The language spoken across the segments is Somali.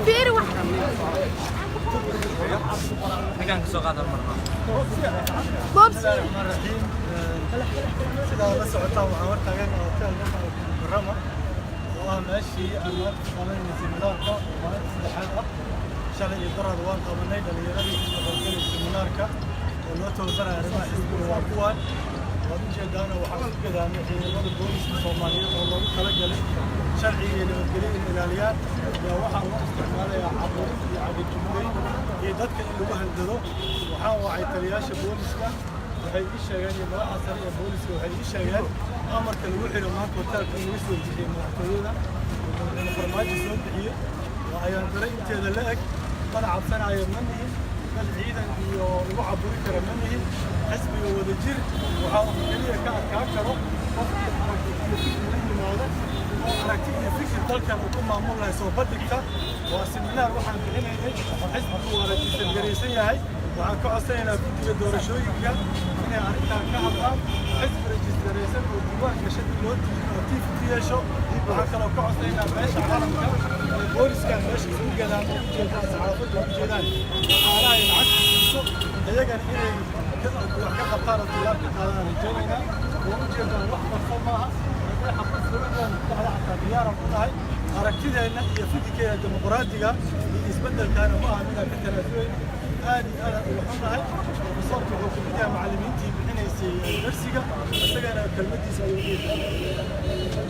Fiiri wax. Ninkaan ka soo qaadan marna. Boobsi. Raxiim, sidaa la socotaan, waxaan hortaagan hotel Mukarama oo ah meeshii aan maanta ku qabanayna seminaarka oo maalinta saddexaad ah. Shalay iyo darada waan qabanay. Dhalinyaradii kasoo qaybgalay seminaarka oo loo tababaraya arrimaha xisbiga waa kuwan waad ujeedaana. Waxaan ku gadaamay ciidamada booliska Soomaaliyeed oo loogu talagalay sharciga iyo nabadgelyo in ilaaliyaan yaa waxaa loo isticmaalayaa caburin iyo cagajuglayn iyo dadka in lagu handado. Waxaan wacay taliyaasha booliska, waxay ii sheegeen, iyo madaxa sare ee booliska waxay ii sheegeen amarka lagu xiro maanta hoteelka in laga soo bixiyey madaxtooyada oo Madaxweyne Farmaajo soo bixiyey. Waa ayaan dare inteeda la eg. Dad cabsanaya ma nihin, dad ciidan iyo lagu caburi kara ma nihin. Xisbiga Wadajir waxaa uu keliya ka adkaan karo qofkii aragti iyo fikir la yimaado oo aragti iyo fikir dalkan uu ku maamul lahay soo bandhigta. Waa seminaar waxaan bixinaynay, xisbigu waa register garaysan yahay. Waxaan ka codsanaynaa guddiga doorashooyinka inay arrintan ka hadlaan, xisbi register aysan oo diiwaan gashan in loo diido oo activity yeesho. Waxaan kaloo ka codsanaynaa beesha caalamka ee booliskan meesha isku gadaan oo ujeedaan, saxaafadda u jeedaan, dhaqaalaha ay lacagta siiso, iyagana inay wax ka qabtaan oo tilaab ka qaadaan rajaynaynaa. Oo ujeedaan, wax qarsoon maaha. Hadday xabad furanayaan dhexda xataa diyaaran u nahay. Aragtideenna iyo fikirkeena dimuqraadiga iyo isbeddelkaana ma aha midaan ka tanaasuleyno. Aad iyo aad aan uga xunnahay. Profesorka wuxuu ka mid yahay macallimiintii bixinaysay darsiga, isagana kelmadiisa ayuu dhihi.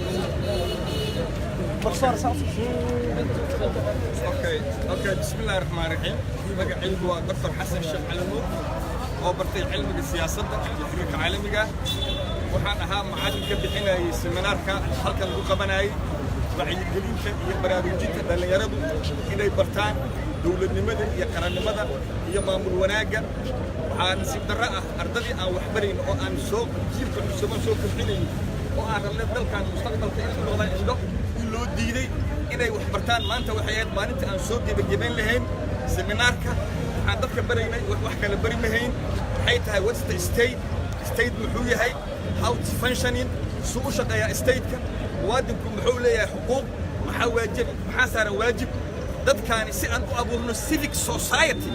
Okay, bismillahi raxmaani raxiim. Magacaygu waa Dr. Xasan Sheekh Cali Nuur oo bartay cilmiga siyaasadda iyo xiriirka caalamiga. Waxaan ahaa macallin ka bixinayay seminaarka halkan lagu qabanayay, wacyigelinta iyo baraarujinta dhallinyaradu inay bartaan dowladnimada iyo qarannimada iyo maamul wanaagga. Waxaa nasiib darro ah ardadii aan wax barayn oo aan soo jiilka cusuban soo kobcinayn oo aan rabnay dalkan mustaqbalka inay u noqdaan indho, in loo diiday inay wax bartaan. Maanta waxay ahayd maalinta aan soo gebagabayn lahayn seminaarka. Waxaan dadka baraynay wax kale bari mahayn. Waxay tahay what's the state, state muxuu yahay, how it's functioning, suu u shaqeeyaa stateka, muwaadinku muxuu leeyahay xuquuq, maxaa waajib, maxaa saaran waajib. Dadkaani si aan u abuurno civic society,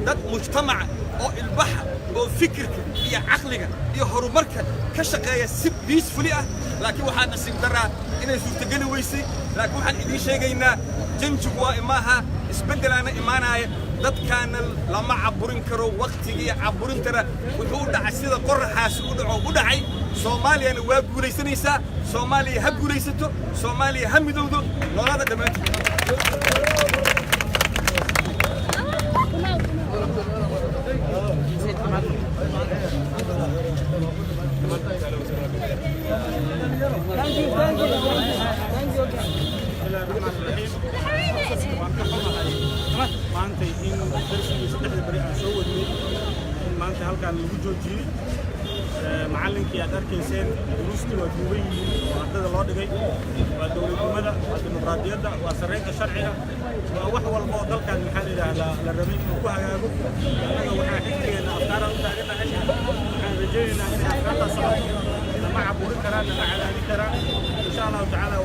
dad mujtamaca oo ilbaxa oo fikirka iyo caqliga iyo horumarka ka shaqeeya si peacefully ah. Laakiin waxaa nasiib daraa inay suurtageli weysay. Laakiin waxaan idiin sheegaynaa, change-igu waa imaaha, isbeddelaana imaanaya. Dadkaana lama caburin karo. Waktigii caburintana wuxuu u dhacay sida qoraxaasi u dhaco u dhacay. Soomaaliyana waa guulaysanaysaa. Soomaaliya ha guulaysato, Soomaaliya ha midowdo. Noolada dhammaantiin. Thank you, thank you, thank you, thank you. Waan ka xumahay maantay in darsigii saddexda beri aan soo wadnay in maanta halkaan lagu joojiyey. Macallinkii aad arkayseen, duruustii waa duuban yihiin oo ardada loo dhigay. Waa dowladnimada, waa dimuqraadiyadda, waa sarreynta sharciga, waa wax walba oo dalkan, maxaa la yidhaahdaa, la rabay inuu ku hagaago. Annaga waxaa xisbigeenna afkaaraan u taagannahay. Waxaan rajaynaynaa inay afkaartaas socoto. Lama caburin karaan, lama cadaadin karaan, insha Allahu tacaala.